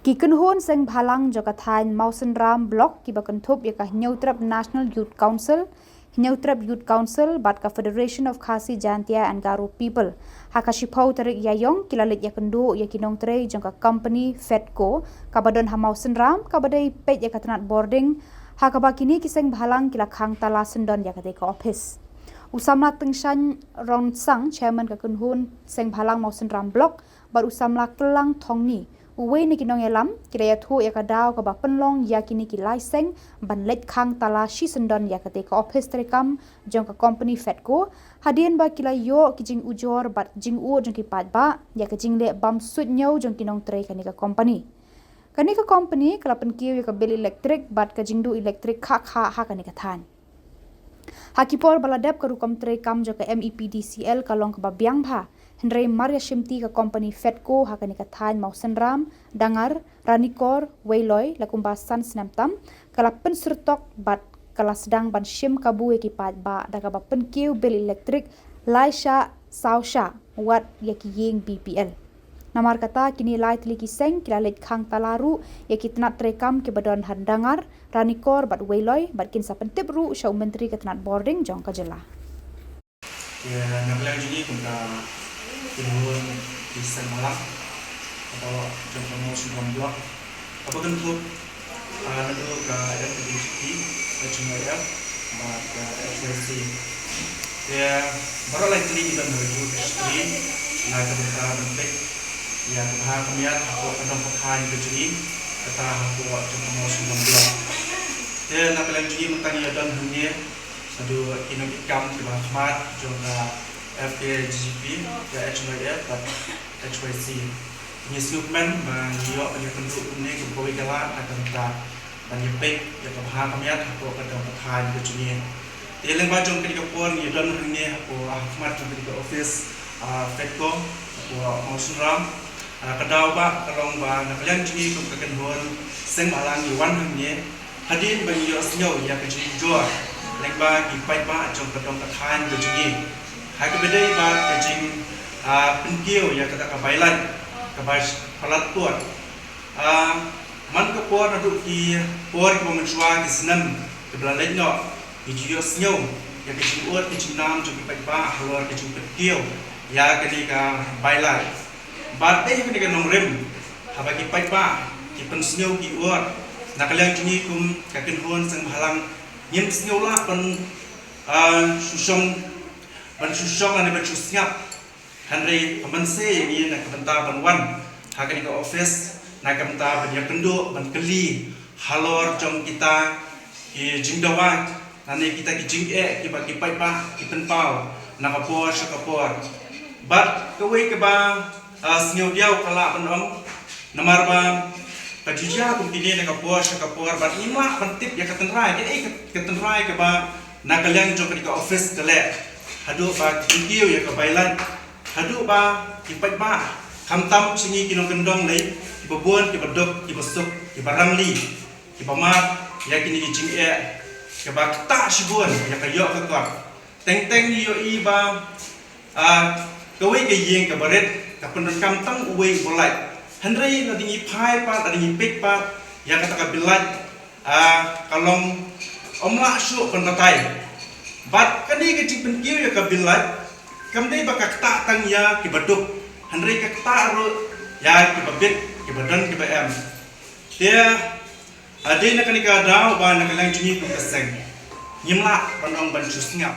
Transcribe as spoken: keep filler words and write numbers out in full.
Ki kynhun seng bhalang jong ka thaiñ Mawsynram Block kiba kynthup ïa ka Hynñiewtrep National Youth Council, Hynñiewtrep Youth Council bad ka Federation of Khasi Jaintia and Garo People ha ka shiphew tarik Ïaïong ki la leit ïakynduh ïa ki nongtrei jong ka company Fedco kaba don ha Mawsynram kaba dei peit ïa ka tnat bording, ha kaba kine ki seng bhalang ki la khang tala syndon ïa katei ka ophis. U samla Tyngshaiñ Rongsan, chairman ka kynhun seng bhalang Mawsynram Block, bad u samla Kyllang Thongni, uwei na ki nongïalam, ki la ïathuh ïa ka daw kaba pynlong ïa kine ki lai seng ban leit khang tala shi syndon ïa katei ka ophis treikam jong ka company Fedco, hadien ba ki la ïoh ki jingujor bad jingud jong ki paidbah ïa ka jingleh bam suidñiew jong ki nongtrei kane ka company. Kane ka company ka la pynkiew ïa ka bill elektrik bad ka jingduh elektrik khah khah ha kane ka thaiñ. Ha ki por ba la dep, ka rukom treikam jong ka M E P D C L ka long kaba biang bha, hynrei mar ïa shimti ka company Fedco ha kane ka thaiñ Mawsynram, Dangar, Ranikor, Weiloi la kumba san snem tam, ka la pynsyrtok bad ka la sdang ban shim kabu ïa ki paidbah da kaba pynkiew bill elektrik lai shah saw shah wat ïa ki ïing B P L. Namar kata, kine lai tylli ki seng ki la leit khang tala ruh ïa ki tnat treikam kiba don ha Dangar, Ranikor bad Weiloi, bad kin sa pyntip ruh sha u myntri ka tnat bording jong ka jylla. Ïa, na ka liang jong ngi kum ka kynhun ki seng bhalang, kata jong ka Mawsynram Block, kaba kynthup, ah, naduh ka F K J G P, H Y F bad ka H Y C. Ïa, baroh lai tylli ki don ha ka juh ka shtri na ka bynta ban peit ïa ka bha ka miat hapoh ka dong ka thaiñ ka jong ngi, kata hapoh jong ka Mawsynram Block. Te na ka liang jong ngi mynta ngi ïa don hangne haduh ki nongkitkam kiba ha khmat jong ka F K J G P, ka H Y F bad H Y C. Ngi sngewkmen ba ngi ïoh ban ïakynduh kumne kum kawei ka lad na ka bynta ban ïapeit ïa ka bha ka miat hapoh ka dong ka thaiñ ka jong ngi. Te lyngba jong kane ka por ngi don hangne hapoh ha khmat jong kane ka office, ah, Fedco hapoh Mawsynram. Ah, ka daw ba ka long ba na ka liang jong ngi kum ka kynhun seng bhalang ngi wan hangne hadien ba ngi ïohsngew ïa ka jingujor lyngba ki paidbah jong ka dong ka thaiñ ka jong ngi ha kaba ïadei bad ka jing, ah, pynkiew ïa kata ka bai lait kaba palat pud. Ah, man ka por naduh ki por kiba mynshuwa ki snem kiba la leit noh, ngi ju ïohsngew ïa ka jingud ka jingnam jong ki paidbah halor ka jingpynkiew ïa kane ka bai lait. Bad dei ha kane ka nongrim haba ki paidbah ki pynsngew ki ur, na ka liang jong ngi kum ka kynhun seng bhalang ngim sngew lah ban, ah, shu shong, ban shu shong lane ban shu sngap. Hynrei ka mynsiem ïa ngi na ka bynta ban wan ha kane ka office na ka bynta ban ïakynduh, ban kylli halor jong kita ki jingdawa lane kita ki jingeh kiba ki paidbah ki pynpaw na ka por sha ka por. Bad kawei kaba, ah, sngewdiaw ka lah ban ong, namar ba ka ju jia kum kine na ka por sha ka por bad ngim lah ban tip ïa ka tynrai, kaei ka, ka tynrai kaba na ka liang jong kane ka office ka leh haduh ba ki pynkiew ïa ka bai lait, haduh ba ki paidbah, khamtam sha ngi ki nongkyndong lei, kiba bun kiba duk kiba suk kiba rangli, kiba mad ïa kine ki jingeh, kiba ktah shibun ïa ka ïoh ka kot. Teng teng ngi ïohi ba, ah, kawei ka ïing kaba rit ka pyndonkam tang uwei uba lait. Hynrei lada ngi phai pat, lada ngi peit pat ïa kata ka bill lait, ah, ka long ym lah shuh ban batai. Bad kane ka jingpynkiew ïa ka bill lait kam dei ba ka ktah tang ïa kiba duk, hynrei ka ktah ruh ïa kiba bit, kiba don kiba em. Te, ah, dei na kane ka daw ba na ka liang jong ngi kum ka seng ngim lah ban ong ban shu sngap.